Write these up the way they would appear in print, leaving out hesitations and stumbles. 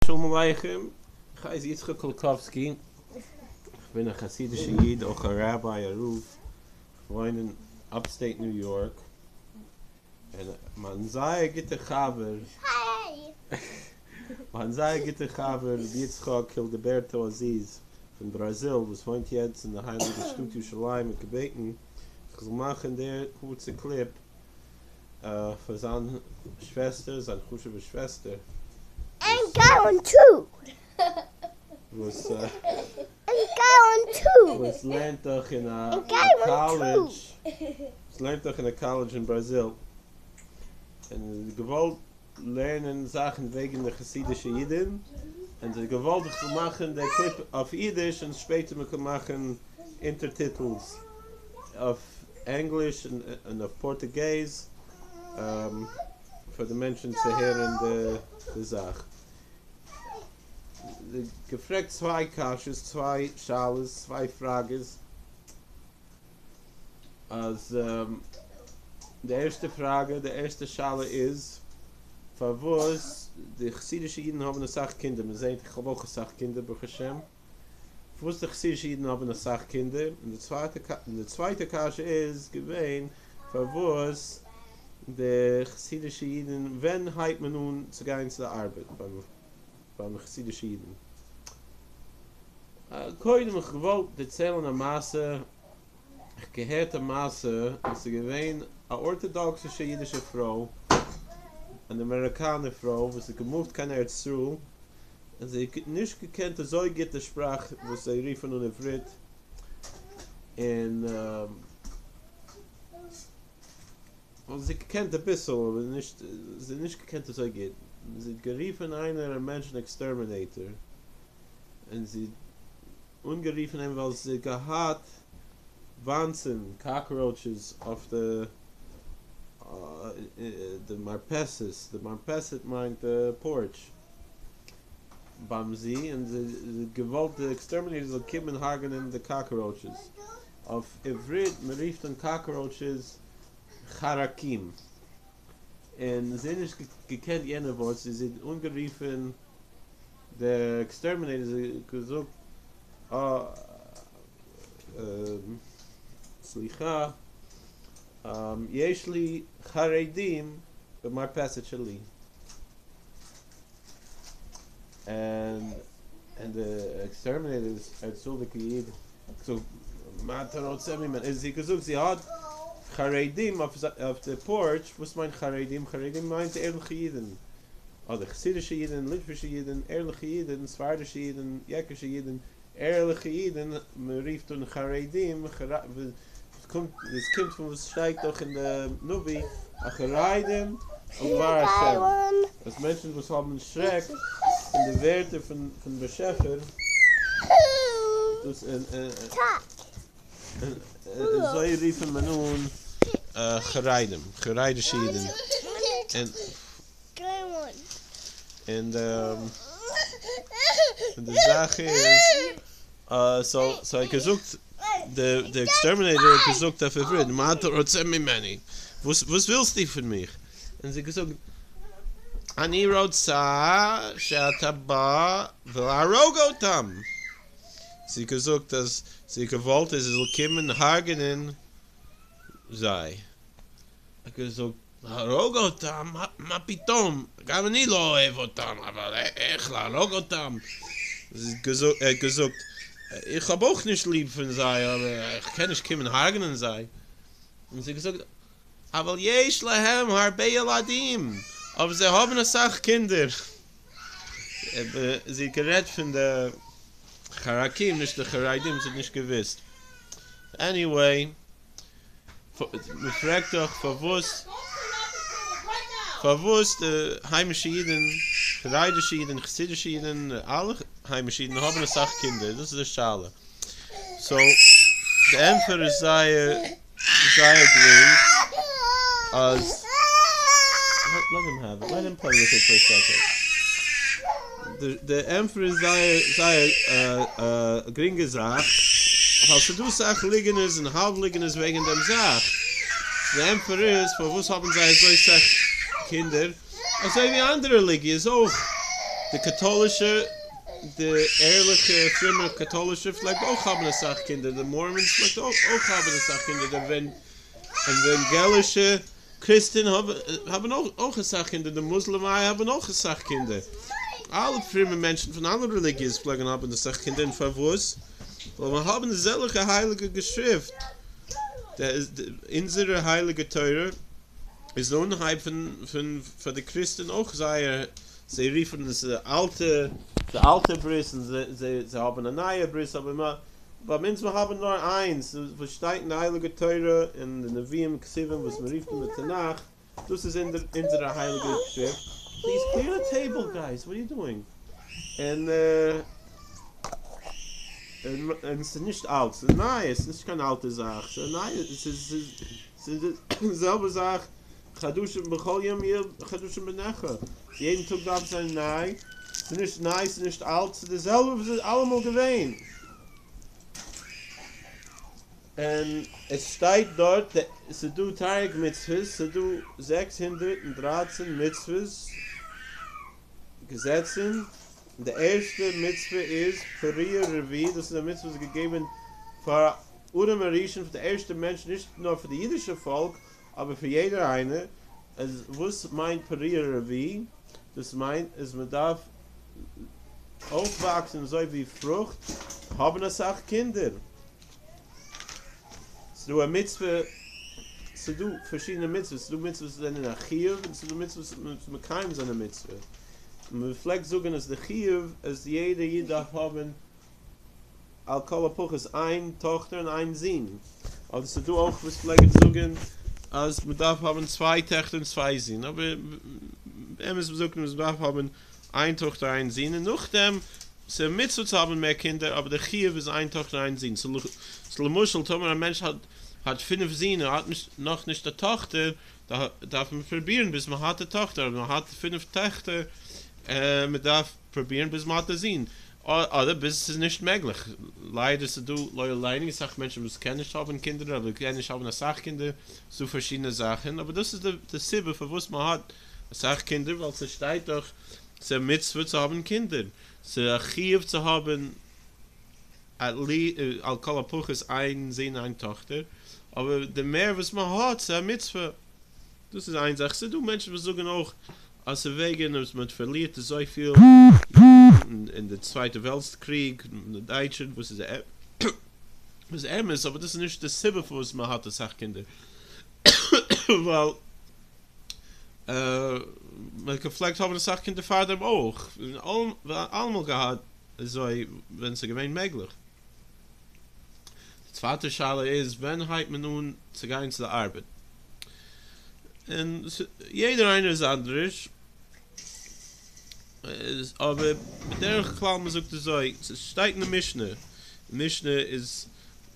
שלום עליכם, איך הייס יצחק קולקאווסקי, איך בין א חסידישע איד, אויך א ראביי, א רב, איך וואוין אין אפסטעיט ניו יארק, און מיין זייער גוטער חבר, מיין זייער גוטער חבר ר' יצחק הילדעבערטא אזיז פון בראזיל וואס וואוינט יעצט אין די הייליגע שטאט ירושלים האט געבעטן איך זאל מאכן דער קורצע קליפ פאר זיין שוועסטער, זיין חשוב'ע שוועסטער, וואס וואס לערנט דאך אין א קאלעדזש, וואס לערנט דאך אין א קאלעדזש אין בראזיל, און געוואלט לערנען זאכן וועגן די חסידישע אידן, און זי האט געוואלט איך זאל מאכן די קליפ אויף אידיש און שפעטער מען קען מאכן אונטערטיטלס אויף ענגליש און אויף פארטוגעז פאר די מענטשן צו הערן די זאך. זי האט געפרעגט צוויי קשיות, צוויי שאלות, צוויי פראגעס, אז די ערשטע פראגע, די ערשטע שאלה איז, פארוואס די חסידישע אידן האבן אסאך קינדער, מען זעט איך האב אויך אסאך קינדער ברוך השם, פארוואס די חסידישע אידן האבן אסאך קינדער, און די צווייטע און די צווייטע קשיא איז געווען, פארוואס די חסידישע אידן, ווען הייבט מען אן צו גיין צו די ארבעט ביים ביים חסידישע אידן? קודם איך געוואלט דערציילן א מעשה, איך געהערט א מעשה וואס איז געווען א ארטאדאקסישע אידישע פרוי, אן אמעריקאנער פרוי וואס האט געמופט קיין ארץ ישראל, און זי האט נישט געקענט אזוי גוט די שפראך וואס זיי רופן אן עברית, און זי האט געקענט אביסל אבער נישט, זי האט נישט געקענט אזוי גוט, זי האט גערופן איינער א מענטש אן עקסטערמינעיטאר, און זי האט אנגערופן אים ווייל זי האט געהאט וואנצן, קאקראוטשעס, אויף די די מרפסת, די מרפסת מיינט די פארטש, ביים זי, און זי האט געוואלט די עקסטערמינעיטאר זאל קומען הרג'נען די קאקראוטשעס, אויף עברית מען רופט אן קאקראוטשעס חרקים, און זי האט נישט געקענט יענע ווארט, זי האט אנגערופן די עקסטערמינעיטאר זי האט געזאגט אה סליחה יש לי חרדים במרפסת שלי און די עקסטערמינעיטאר איז ארץ ישראל'דיגע איד געזאגט מה אתה רוצה ממני זי האט געזאגט זי האט חרדים אויף די פארטש וואס מיינט חרדים? חרדים מיינט ערליכע אידן אדער חסידישע אידן, ליטווישע אידן, ערליכע אידן, ספרדישע אידן, יעקישע אידן, ערליכע אידן, מען רופט אן חרדים, עס קומט פון וואס שטייט דאך אין די נביא, החרדים אל דבר השם, אז מענטשן וואס האבן שרעק פון די ווערטער פון באשעפער, דאס אזוי רופן מען אן חרדים, חרדישע אידן, און די זאך איז, סאו ער האט געזאגט, די עקסטערמינעיטאר האט געזאגט אויף עברית, מה אתה רוצה ממני? וואס ווילסטו פון מיך? און זי האט געזאגט, אני רוצה שאתה בא ולהרוג אותם! זי האט געזאגט אז זי האט געוואלט אז ער זאל קומען הרג'נען זיי. האט געזאגט, להרוג אותם? מה פתאום? גם אני לא אוהב אותם, אבל איך להרוג אותם? ער האט געזאגט, איך האב אויך נישט ליב פון זיי, אבער איך קען נישט קומען הרג'נען זיי. און זי האט געזאגט, אבל יש להם הרבה ילדים, אבער זיי האבן אסאך קינדער. זי האט גערעדט פון די חרקים נישט די חרדים, זי האט נישט געוואוסט. עניוועי. מען פרעגט דאך פארוואס פארוואס די היימישע אידן, חרדישע אידן, חסידישע אידן, אלע היימישע אידן האבן אסאך קינדער, דאס איז די שאלה. סאו די ענטפער איז זייער זייער גרינג אז let him have it, let him play with it for a second. די ענטפער איז זייער זייער א גרינגע זאך, ווייל ס'דא אסאך ליגענערס און האלב ליגענערס וועגן דעם זאך. די ענטפער איז פארוואס האבן זיי אזוי סאך קינדער, אזוי ווי אנדערע רעליגיעס אויך. די קאטולישע, די ערליכע פרומע קאטולישע פלעגט אויך האבן אסאך קינדער, די מארמאנס פלעגט אויך האבן אסאך קינדער, די עוואנגעלישע קריסטען האבן אויך אסאך קינדער, די מוסלעמיי האבן אויך אסאך קינדער, אלע פרומע מענטשן פון אלע רעליגיעס פלעגן האבן אסאך קינדער, און פארוואס? ווייל מיר האבן אזעלכע הייליגע געשריפט, אונזערע הייליגע תורה איז די אנהייב פון פאר די קריסטען אויך זייער, זיי רופן עס די אלטע די אלטע ברית און זיי זיי האבן א נייע ברית אבער ביי אונז מיר האבן נאר איינס וואס שטייט אין די הייליגע תורה און די נביאים כתובים וואס מען רופט אין די תנך, דאס איז אונזערע הייליגע שריפט, פליז קליר די טעיבל גייס, וואט אר יו דואינג? און און ס'איז נישט אלט, ס'איז ניי, ס'איז נישט קיין אלטע זאך, ס'איז ניי, ס'איז ס'איז די זעלבע זאך, חדשים בכל יום יהיו חדשים בעיניך, יעדן טאג דארף זיין ניי, ס'איז נישט ניי, ס'איז נישט אלט, ס'איז די זעלבע וואס איז אלעמאל געווען. און עס שטייט דארט ס'איז דא תריג מצוות, ס'איז דא 613 מצוות, געזעצן, די ערשטע מצוה איז פריה ורביה, דאס איז א מצוה וואס איז געגעבן פאר אדם הראשון, פאר די ערשטע מענטש, נישט נאר פאר די אידישע פאלק, אבער פאר יעדער איינער, אז וואס מיינט פריה ורביה? דאס מיינט אז מען דארף אויפוואקסן אזוי ווי פרוכט, האבן אסאך קינדער. ס'דא א מצוה, ס'דא פארשידענע מצוות, ס'דא מצוות וואס זענען א חיוב און ס'דא מצוות וואס מקיים זיין א מצוה. מען פלעגט זאגן אז די חיוב אז יעדער איד דארף האבן על כל הפחות איין טאכטער און איין זון, אבער ס'דא אויך וואס פלעגן זאגן אז מען דארף האבן צוויי טעכטער און צוויי זין, אבער באמת זאגט מען אז מען דארף האבן איין טאכטער איין זון און נאכדעם ס'איז א מצוה צו האבן מער קינדער אבער די חיוב איז איין טאכטער איין זון, סאו למשל טאמער א מענטש האט האט פינף זין און האט נישט נאך נישט א טאכטער דארף מען פרובירן ביז מען האט א טאכטער, אויב מען האט פינף טעכטער מען דארף פרובירן ביז מען האט א זון, אדער ביז ס'איז נישט מעגליך, ליידער ס'איז דא לא עלינו אסאך מענטשן וואס קענען נישט האבן קינדער אדער קענען נישט האבן אסאך קינדער, ס'איז דא פארשידענע זאכן, אבער דאס איז די סיבה פארוואס מען האט אסאך קינדער ווייל ס'שטייט דאך ס'איז א מצוה צו האבן קינדער, ס'איז א חיוב צו האבן על כל הפחות איין זון איין טאכטער, אבער די מער וואס מען האט ס'איז א מצוה, דאס איז איין זאך, ס'איז דא מענטשן וואס זאגן אויך אז ס'איז וועגן אז מען פארלירט אזויפיל אין די צווייטע וועלטס קריג, די דייטשן, וואס איז וואס איז אמת, אבער דאס איז נישט די סיבה פארוואס מען האט אסאך קינדער, ווייל. מען פלעגט האבן אסאך קינדער פארדעם אויך, און אלעמאל געהאט אזוי ווען ס'איז געווען מעגליך. די צווייטע שאלה איז ווען הייבט מען אן צו גיין צו די ארבעט? און יעדער איינער איז אנדערש, אבער בדרך כלל מען זאגט אזוי, ס'שטייט אין די משנה, משנה איז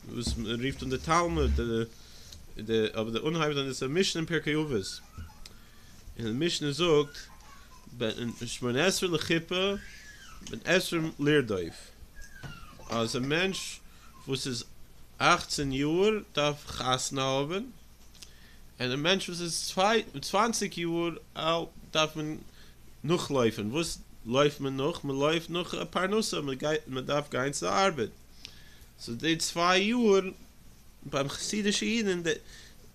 וואס מען רופט אן די תלמוד, די אבער די אנהייב איז א משנה אין פרקי אבות, און די משנה זאגט בן שמונה עשרה לחופה בן עשרים לרדוף, אז א מענטש וואס איז אכצען יאר דארף חתונה האבן, און א מענטש וואס איז 20 יאר אלט דארף מען נאכלויפן, וואס לויפט מען נאך? מען לויפט נאך פרנסה, מען גייט מען דארף גיין צו די ארבעט. סאו די צוויי יאר ביים חסידישע אידן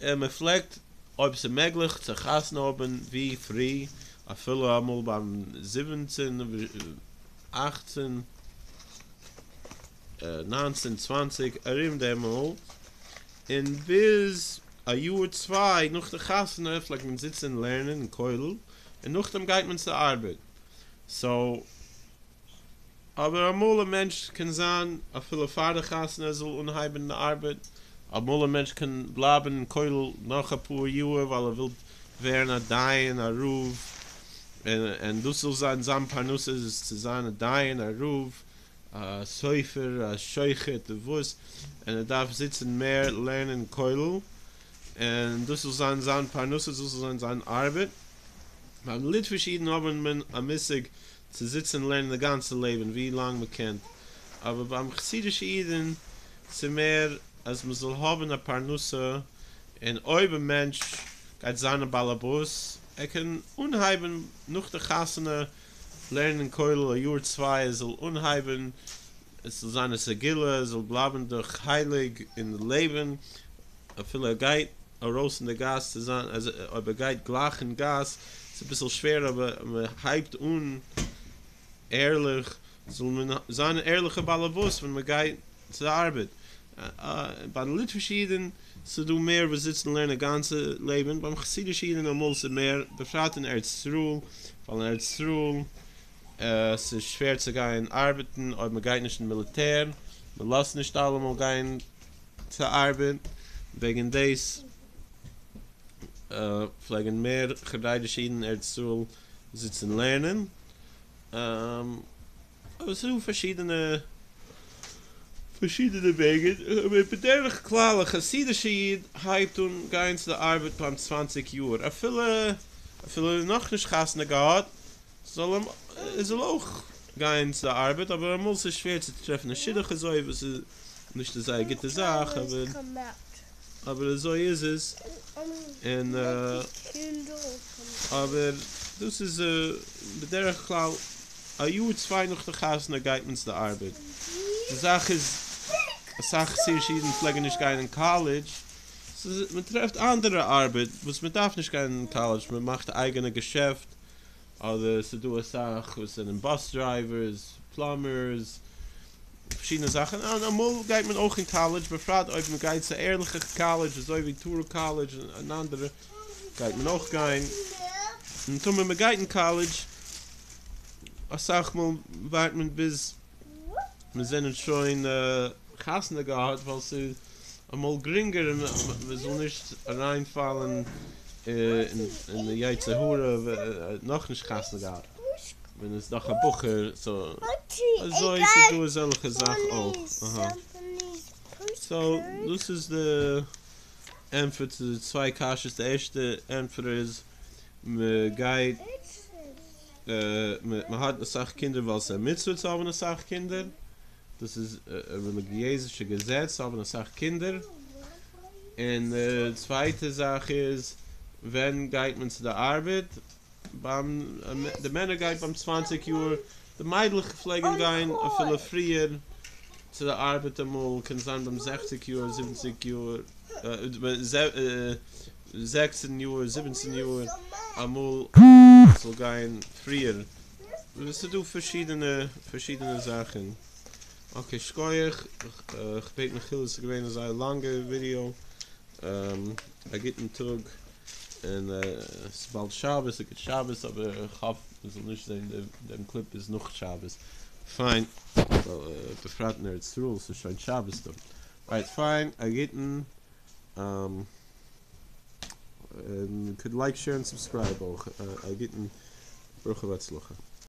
מען פלעגט אויב ס'איז מעגליך צו חתונה האבן ווי פרי אפילו אמאל ביים זיבענצן אכצן ניינצן צוואנציג ארום דעמאלט און ביז א יאר צוויי נאך די חתונה פלעגט מען זיצן לערנען אין כולל און נאכדעם גייט מען צו ארבעט סאו אבער אמאל א מענטש קען זיין אפילו פאר די חתונה זאל אנהייבן די ארבעט, אמאל א מענטש קען בלייבן אין כולל נאך אפאר יאר ווייל ער וויל ווערן א דיין א רב, און דאס זאל זיין זיין פרנסה איז צו זיין א דיין א רב, א סופר, א שוחט, וואס, און ער דארף זיצן מער לערנען אין כולל, און דאס זאל זיין זיין פרנסה, דאס זאל זיין זיין ארבעט. ביים ליטווישע אידן האבן מען א מושג צו זיצן און לערנען די גאנצע לעבן ווי לאנג מען קען, אבער ביים חסידישע אידן ס'מער אז מען זאל האבן א פרנסה, און אויב א מענטש גייט זיין א באלעבאס, ער קען אנהייבן נאך די חתונה. לערנען אין כולל א יאר צוויי עס זאל אנהייבן עס זאל זיין א סגולה עס זאל בלייבן דאך הייליג אין לעבן אפילו ער גייט ארויס אין די גאס צו זיין אז אויב ער גייט גלייך אין גאס איז אביסל שווער אבער מען הייבט אן ערליך זאל מען זיין אן ערליכע באלעבאס ווען מען גייט צו די ארבעט. ביי די ליטווישע אידן ס'איז דא מער וואס זיצן לערנען א גאנצע לעבן, ביים חסידישע אידן אמאל ס'איז מער, בפרט אין ארץ ישראל, ווייל אין ארץ ישראל ס'איז שווער צו גיין ארבעטן אויב מען גייט נישט אין מיליטער, מען לאזט נישט אלעמאל גיין צו ארבעט, וועגן דאס פלעגן מער חרדישע אידן אין ארץ ישראל זיצן לערנען. אבער ס'איז דא פארשידענע פארשידענע וועגן, אבער בדרך כלל א חסידישע איד הייבט אן גיין צו די ארבעט ביים צוואנציג יאר, אפילו אפילו ער איז נאכנישט חתונה געהאט זאל אים ער זאל אויך גיין צו די ארבעט, אבער אמאל ס'איז שווער צו טרעפן א שידוך אזוי וואס איז נישט אזא גוטע זאך אבער אבער אזוי איז עס, און אבער דאס איז בדרך כלל א יאר צוויי נאך די חתונה גייט מען צו די ארבעט, די זאך איז אסאך חסידישע אידן פלעגן נישט גיין אין קאלעדזש, ס'איז מען טרעפט אנדערע ארבעט וואס מען דארף נישט גיין אין קאלעדזש, מען מאכט א אייגענע געשעפט, אדער ס'איז דא אסאך וואס זענען באס דרייווערס, פלאמערס, פארשידענע זאכן, און אמאל גייט מען אויך אין קאלעדזש, בפרט אויב מען גייט צו ערליכע קאלעדזש אזוי ווי טורא קאלעדזש און אנדערע גייט מען אויך גיין, און טאמער מען גייט אין קאלעדזש אסאך מאל ווארט מען ביז מיר זענען שוין חתונה געהאט ווייל ס'איז אמאל גרינגער און מען זאל נישט אריינפאלן אין די יצר הרע נאכנישט חתונה געהאט מען איז נאך א בחור סאו אזוי ס'איז דא אזעלכע זאך אויך אהא סאו דאס איז די ענטפער צו די צוויי קשיות די ערשטע ענטפער איז מען גייט מען האט אסאך קינדער ווייל ס'איז א מצוה צו האבן אסאך קינדער, דאס איז א רעליגיעזישע געזעץ צו האבן אסאך קינדער, און די צווייטע זאך איז ווען גייט מען צו די ארבעט, ביים די מענער גייט ביים צוואנציג יאר, די מיידלעך פלעגן גיין אפילו פריער צו די ארבעט אמאל, קען זיין ביים זעכציג יאר זיבעציג יאר. זעכצן יאר זיבעצן יאר אמאל זאל גיין פריער, ס'איז דא פארשידענע פארשידענע זאכן, אקעי שקויעך, כ'בעט מחילה ס'איז געווען א זייער לאנגע ווידיאו, א גוטן טאג, און ס'איז באלד שבת, א גוט שבת, אבער כ'האף מ'זאל נישט זען דעם קליפ ביז נאך שבת, פיין, בפרט אין ארץ ישראל ס'איז שוין שבת דא. אלרייט פיין, א גוטן, און קוד לייק שעיר און סובסקרייב אויך, א גוטן ברכה והצלחה.